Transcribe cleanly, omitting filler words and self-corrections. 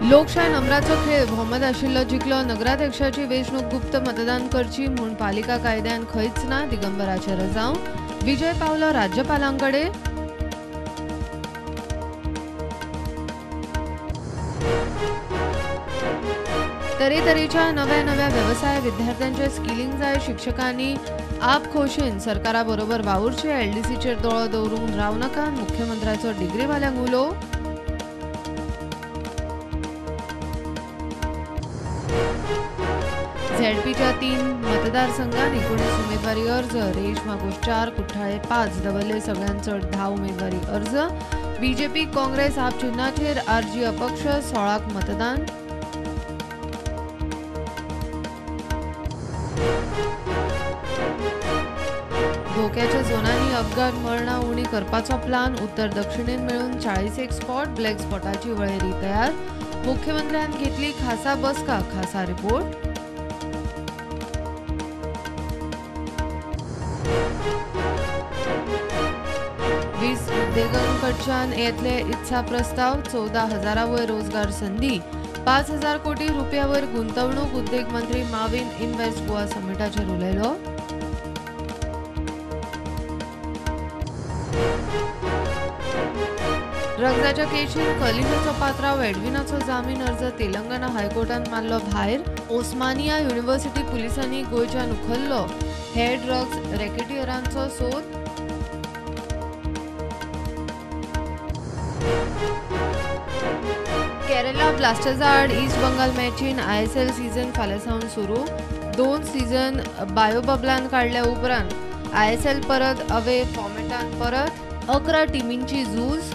लोकशाय नंबराचो खेळ भोवमत आशिल्लो जिखलो. नगराध्यक्षाची वेंचणूक गुप्त मतदान करची म्हूण पालिका कायद्यान खंयच ना. दिगंबराचे रजांव. विजय पावलो राज्यपालांकडे. तरेतरेच्या नव्या नव्या वेवसाय विद्यार्थ्यांचे स्किलिंग जाय. शिक्षकांनी आप खोशेन सरकारा बरोबर वावुरचे. एलडीसीचेर दोळो दवरूंक रावं नाका. मुख्यमंत्र्याचो डिग्रीवाल्यांक उलो. झेडपीच्या 3 मतदारसंघात 19 उमेदवारी अर्ज. रेश मागोश 4, कुठ्ठाळे 5, दवरले सगळ्यांत चड 10 उमेदवारी अर्ज. बीजेपी काँग्रेस आप चिन्हाचेर आरजी अपक्ष 16 मतदान. धोक्याच्या झोनांनी अपघात मरणां उणी करपाचो प्लान. उत्तर दक्षिणेन मेळून 41 स्पॉट ब्लॅक स्पॉटाची वळेरी तयार. मुख्यमंत्र्यान घेतली खासा बसका. खासा रिपोर्ट. वीस उद्देगांकडच्यान येतले इत्सा प्रस्ताव. 14,000 वयर रोजगार संदी. 5,000 कोटी रुपयावर गुंतवणूक. उद्देग मंत्री माविन इन्व्हेस्ट गोवा समिटाचेर उलयलो. ड्रग्साच्या केशीन कलिनाचो पात्राव. एडविनाचो जामीन अर्ज तेलंगणा हायकोर्टान मारलो भायर. ओस्मानिया युनिव्हर्सिटी पुलिसांनी गोंयच्यान उखल्लो. हे ड्रग्स रॅकेटियरांचो सोद. केरला ब्लास्टर्सा आड ईस्ट बंगाल मॅचीन आयएसएल सीझन फाल्यां सावन सुरू. 2 सीझन बायोबबलान काडल्या उपरांत आयएसएल परत अवे फॉर्मेटान परत. 11 टिमींची झूज.